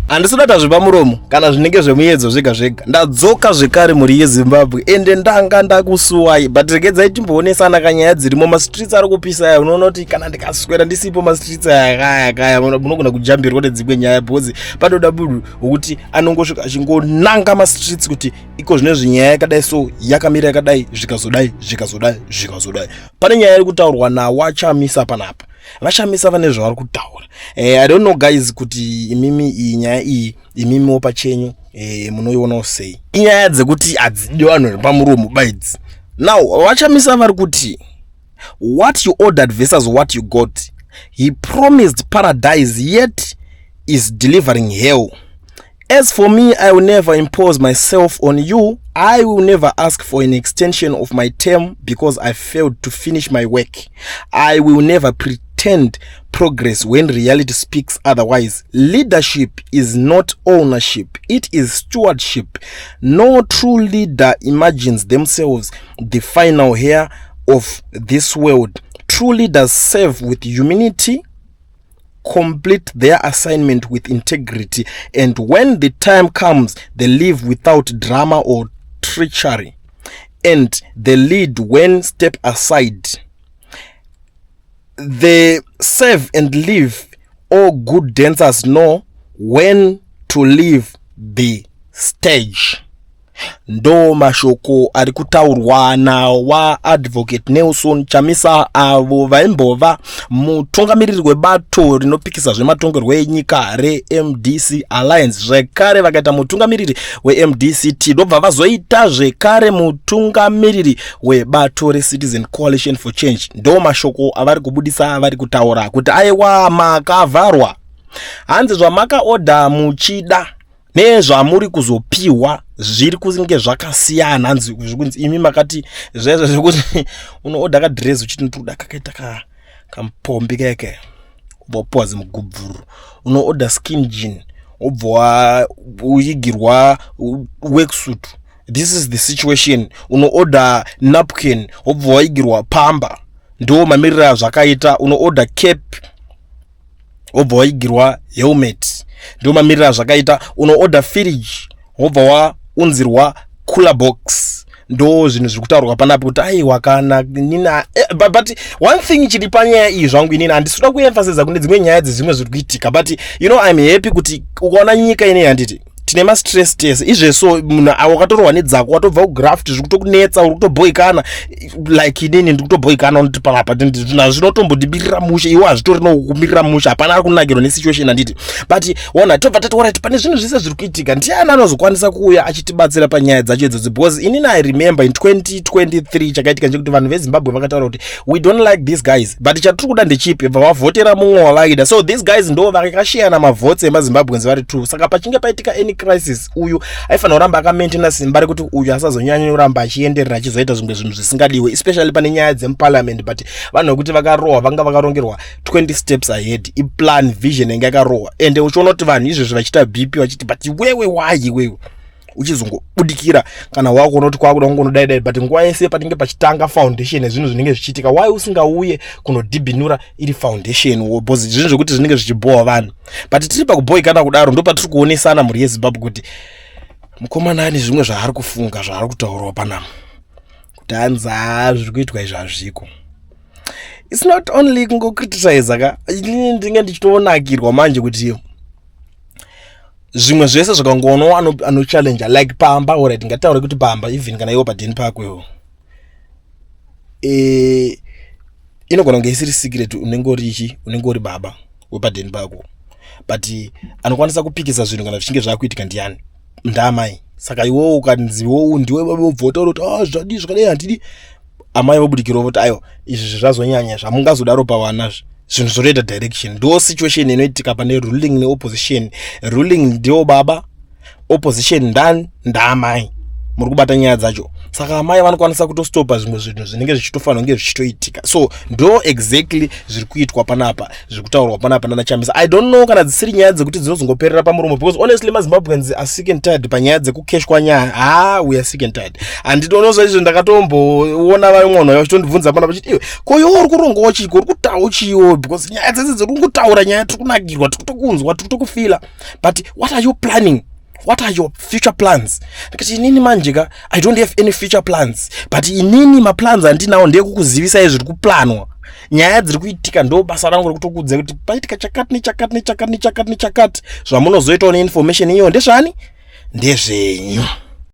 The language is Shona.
Handisi kuda zvepamuromo kana zvinenge zvemuedzo zvega zvega. Ndadzoka zvekare, mhuri yeZimbabwe, ende ndanga ndakusuwai, but regedzai timboonesana kanyaya dzirimo. Mastreets ari kupisa aya. Unoona kuti kana ndikaswera ndisipo, mastreets aya akaya kaya, munogona kujambirwa nedzimwe nyaya, because panoda munhu wekuti anongosvika achingonanga mastreets kuti iko zvino zvinyaya yakadai, so yakamira yakadai, zvikazodai, zvikazodai, zvikazodai. Pane nyaya iri kutaurwa nawaChamisa panapa. VaChamisa vane zvavari kutaura. I don't know, guys, kuti imimi iyi nyaya iyi, imimiwo pachenyu munoionawo sei. Inyaya dzekuti hadzidi vanhu pamuromo baidzi. Now VaChamisa vari kuti, "What you ordered versus what you got. He promised paradise, yet is delivering hell. As for me, I will never impose myself on you. I will never ask for an extension of my term because I failed to finish my work. I will never pretend progress when reality speaks otherwise. Leadership is not ownership, it is stewardship. No true leader imagines themselves the final heir of this world. True leaders serve with humility, complete their assignment with integrity, and when the time comes, they leave without drama or treachery, and they lead when step aside. They serve and leave. All good dancers know when to leave the stage." Ndo mashoko ari kutaurwa nawaAdvocate Nelson Chamisa, avo vaimbova mutungamiriri webato rinopikisa zvematongerwo enyika reMDC Alliance, zvekare vakaita mutungamiriri weMDCT, ndobva vazoita zvekare mutungamiriri webato reCitizen Coalition for Change. Ndo mashoko avari kubudisa. Vari kutaura kuti aiwa, makavharwa. Hanzi zvamakaodha muchida nezvamuri kuzopiwa zviri kunge zvakasiyana. Hanzi zvikunzi imi makati zvezvo zvekuti unoodha kadhirezi uchiti ndoda kakaita kamupombi keke, ubva wapiwa zimugubvuru. Unoodha skin jean, wobva waigirwa worksuit. This is the situation. Unoodha napkin, wobva waigirwa pamba. Ndo mamiriro azvakaita. Unoodha cap, wobva waigirwa helmet. Ndo mamiriro azvakaita. Unoodha fridge, wobva waunzirwa cooler box. Ndo zvinhu zviri kutaurwa panapo kuti aiwa, kana nina but one thing chiri panyaya iyi zvangu, inini handisi kuda kuemphasiza kune dzimwe nyaya dzezvimwe zviri kuitika, but I'm happy kuti ukaona nyika ineyi, handiti tine mastress tese izveso. Munhu wakatorohwa nedzako, watobva kugraft, zviri kutokunetsa, uri kutobhoikana. Like inini ndiri kutobhoikana unoti panapa zvinotombondibirira mushe. Iwo hazvitori nokumirira mushe, hapana ari kunakirwa nesituation, handiti? But ona, tobva tati alright, pane zvinhu zvese zviri kuitika, ndiani anozokwanisa kuuya achitibatsira panyaya dzacho idzodzo? Because inini I remember in 2023 chakaitika nchekuti vanhu veZimbabwe vakataura kuti we don't like these guys, but chatiri kuda ndechipi? Bva vavhotera mumwe wavaida. So these guys ndo vakashiyana mavotes emaZimbabweans vari two. Saka pachinge paitika any crisis, uyu aifanira kuramba akamaintaina simba rekuti uyu asazonyanya kuramba achienderera achizoita zvimwe zvinhu zvisingadiwe, especially pane nyaya dzemuparliament. But vanhu vekuti vakarohwa vanga vakarongerwa 20 steps ahead, iplan, vision yange yakarohwa. Ende uchiona kuti vanhu izvezvi vachiita BP, vachiti, "But iwewe, why iwewe uchizongobudikira kana wakuona kuti kwakuda kungonodai dai?" But nguva yese panenge pachitanga foundation yezvinhu zvinenge zvichiitika, why usingauye kunodhibhinura iri foundation? Because zvinhu zvekuti zvinenge zvichibhowa vanhu, but tiri pakubhoikana kudaro, ndo patiri kuonesana, mhuri yeZimbabwe, kuti mukomana ane zvimwe zvaari kufunga, zvaari kutaurawo panapa, kuti hanzi ha, zviri kuitwa izvi hazviko. It's not only kungocriticiza ka, inini ndinge ndichitonakirwa manje kuti zvimwe zvese zvikangoonawo anochallenja like pamba. Alright, ngataure kuti pamba, even kana iwo padheni pako iwo, inogona kunge isiri secret. Unenge uri chi, unenge uri baba wepadheni pako, but anokwanisa kupikisa zvinhu kana zvichinge zvakuitika ndiani? Ndaamai. Saka iwowo ukanzi iwowo ndiwe baba, wobva wataura kuti ah, zvadii, zvakadai, handidi, amai vobudikirawo voti aiwa, izvi zvazonyanya, zvamungazodaro pavana, zvinhu zvotoita direction. Ndo situation inoitika pane ruling neopposition. Ruling ndio baba, opposition ndani? Ndaamai. Muri kubata nyaya dzacho. Saka amai vanokwanisa kutostopa zvimwe zvinhu zvinenge zvichitofanira kunge zvichitoitika. So ndo exactly zviri kuitwa panapa, zviri kutaurwa panapa nanaChamisa. I don't know kana dzisiri nyaya dzekuti dzinozongoperera pamuromo, because honestly maZimbabweans are sick and tired panyaya dzekukeshwa nyaya. Ha, we are sick and tired. Handitonoza izvo. Ndakatomboona vamwe vanhu vachitondibvunza panapa vachiti, "Iwe, ko iwe uri kurongawo chiko? Uri kutawo chiwo?" Because nyaya dzese dziri kungotaura nyaya, tiri kunakirwa, tiri kutokunzwa, tiri kutokufila, but what are you planning? What are your future plans? Ndikati, inini manje ka, I don't have any future plans, but inini maplans andinawo ndeyekukuzivisai zviri kuplanwa, nyaya dziri kuitika. Ndo basa rangu rekutokuudza kuti paitika chakati nechakati nechakati nechakati nechakati. Zvamunozoitawo neinformation iyo ndezvani? Ndezvenyu.